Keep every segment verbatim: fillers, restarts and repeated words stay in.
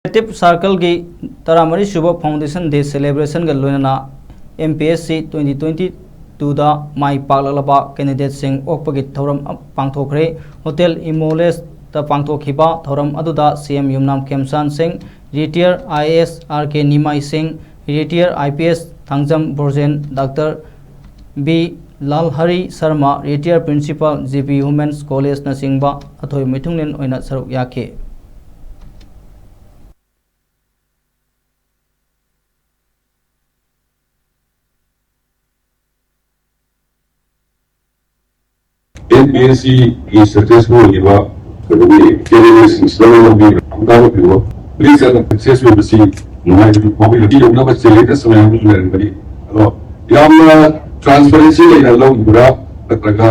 Creative Circleꯒꯤ ꯇꯔꯥꯃꯔꯤ ꯁꯨꯕ Foundation Day Celebrationꯒ ꯂꯣꯏꯅꯅ M P S C twenty twenty twoꯗ ꯃꯥꯏ ꯄꯥꯛꯂꯛꯂꯕ candidateꯁꯤꯡ ꯑꯣꯛꯄꯒꯤ ꯊꯧꯔꯝ ꯄꯥꯡꯊꯣꯛꯈ꯭ꯔꯦ꯫ Hotel Imolesꯇ ꯄꯥꯡꯊꯣꯛꯈꯤꯕ ꯊꯧꯔꯝ ꯑꯗꯨꯗ C M ꯌꯨꯝꯅꯥꯝ ꯈꯦꯝꯆꯥꯟ ꯁꯤꯡ, Retired I A S R K ꯅꯤꯃꯥꯏ ꯁꯤꯡ, Retired I P S Thangjam Brojen, Doctor B ꯂꯥꯜꯍꯔꯤ Sharma, Retired Principal, G P Women's Collegeꯅꯆꯤꯡꯕ ꯑꯊꯣꯏꯕ ꯃꯤꯊꯨꯡꯂꯦꯟ ꯑꯣꯏꯅ ꯁꯔꯨꯛ ꯌꯥꯈꯤ꯫ N P S Cꯒꯤ successful ꯑꯣꯏꯈꯤꯕ ꯀꯩꯅꯣꯒꯤ candidateꯁꯤꯡꯁꯤꯗ ꯂꯧꯕꯤꯕ ꯑꯃꯇ ꯄꯤꯌꯨ꯫ Please, ꯑꯗꯨꯝ success ꯑꯣꯏꯕꯁꯤ ꯅꯨꯡꯉꯥꯏꯕꯗꯤ ꯐꯥꯎꯕꯤꯔꯣ꯫ ꯌꯧꯅꯕ challenges ꯃꯌꯥꯝ ꯑꯃꯁꯨ ꯂꯩꯔꯝꯒꯅꯤ꯫ ꯑꯗꯣ ꯌꯥꯝꯅ transparency ꯂꯩꯅ ꯂꯧꯈꯤꯕ꯭ꯔꯥ ꯅꯠꯇ꯭ꯔꯒ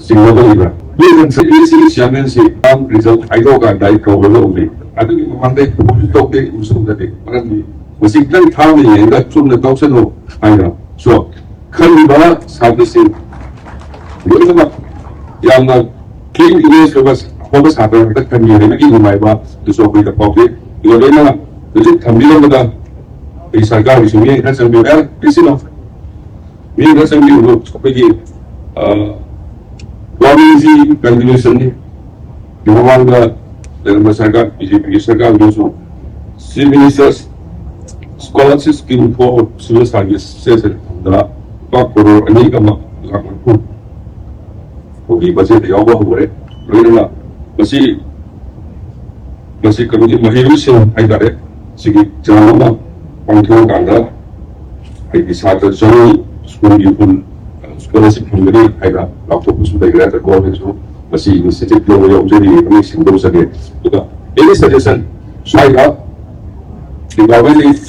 ꯆꯤꯡꯅꯕ ꯂꯩꯕ꯭ꯔꯥ? Please, ꯑꯗꯨꯝ N P S Cꯒꯤ chairmanꯁꯤ exam result ꯍꯥꯏꯗꯣꯛꯑꯀꯥꯟꯗ ꯑꯩ ꯀꯧꯔꯒ ꯎꯅꯩ꯫ ꯑꯗꯨꯒꯤ ꯃꯃꯥꯡꯗ ꯑꯩ ꯄꯨꯕꯁꯨ ꯇꯧꯗꯦ, ꯎꯁꯨ ꯎꯅꯗꯦ꯫ ꯃꯔꯝꯗꯤ ꯃꯁꯤ ꯈꯤꯇꯪ ꯊꯥꯡꯅ ꯌꯦꯡꯉꯒ ꯆꯨꯝꯅ ꯇꯧꯁꯅꯨ ꯍꯥꯏꯅ꯫ So, ꯈꯜꯂꯤꯕ ꯁꯥꯇ꯭ꯔꯁꯤꯡ ꯂꯣꯏꯅꯃꯛ ꯌꯥꯝꯅ clean image ꯑꯣꯏꯕ ꯑꯐꯕ ꯁꯥꯇ꯭ꯔ ꯉꯥꯛꯇ ꯈꯟꯕꯤꯔꯦ꯫ ꯃꯤꯒꯤ ꯅꯨꯡꯉꯥꯏꯕ ꯑꯗꯨꯁꯨ ꯑꯩꯈꯣꯏꯗ ꯐꯥꯎꯖꯩ꯫ ꯑꯗꯨꯒ ꯂꯣꯏꯅꯅ ꯍꯧꯖꯤꯛ ꯊꯝꯕꯤꯔꯝꯕꯗ ꯑꯩ ꯁꯔꯀꯥꯔꯒꯤꯁꯨ ꯃꯤꯠꯌꯦꯡ ꯈꯔ ꯆꯪꯕꯤꯌꯨ꯫ ꯑꯦ, ꯄꯤꯁꯤꯅꯣ꯫ ꯃꯤꯠꯌꯦꯡ ꯈꯔ ꯆꯪꯕꯤꯌꯨ꯫ ꯑꯩꯈꯣꯏꯒꯤ, ꯑ, governmentꯁꯤ continuationꯅꯤ꯫ ꯃꯃꯥꯡꯗ ꯂꯩꯔꯝꯕ ꯁꯔꯀꯥꯔ, B J Pꯒꯤ ꯁꯔꯀꯥꯔꯗꯨꯁꯨ Chief Minister's Scholarship Scheme for Civil Service ꯁꯦ ꯂꯨꯄꯥ ꯀꯔꯣꯔ ꯑꯅꯤꯒ ꯑꯃ ꯂꯥꯈ ꯃꯔꯤꯐꯨ ꯐꯥꯎꯒꯤ budget ꯌꯥꯎꯕ ꯍꯧꯔꯦ꯫ ꯂꯣꯏꯅꯅ ꯃꯁꯤ, ꯃꯁꯤ ꯀꯩꯅꯣꯒꯤ ꯃꯍꯩꯔꯣꯏꯁꯤꯡ ꯍꯥꯏꯇꯥꯔꯦ, ꯁꯤꯒꯤ exam ꯑꯃ ꯄꯥꯡꯊꯣꯛꯑꯀꯥꯟꯗ ꯍꯥꯏꯗꯤ ꯁꯥꯇ꯭ꯔ ꯆꯅꯤ ꯁ꯭ꯀꯨꯜꯒꯤ ꯐꯨꯜ scholarship ꯐꯪꯒꯅꯤ ꯍꯥꯏꯅ ꯂꯥꯎꯊꯣꯛꯄꯁꯨ ꯂꯩꯈ꯭ꯔꯦ꯫ ꯑꯗ governmentꯁꯨ ꯃꯁꯤ initiative ꯂꯧꯕ ꯌꯥꯎꯖꯔꯤ, ꯃꯌꯦꯛ ꯁꯦꯡꯗꯣꯛꯆꯒꯦ꯫ ꯑꯗꯨꯒ any suggestion ꯁ꯭ꯋꯥꯏꯗ departmentꯇꯒꯤ ꯌꯥꯎ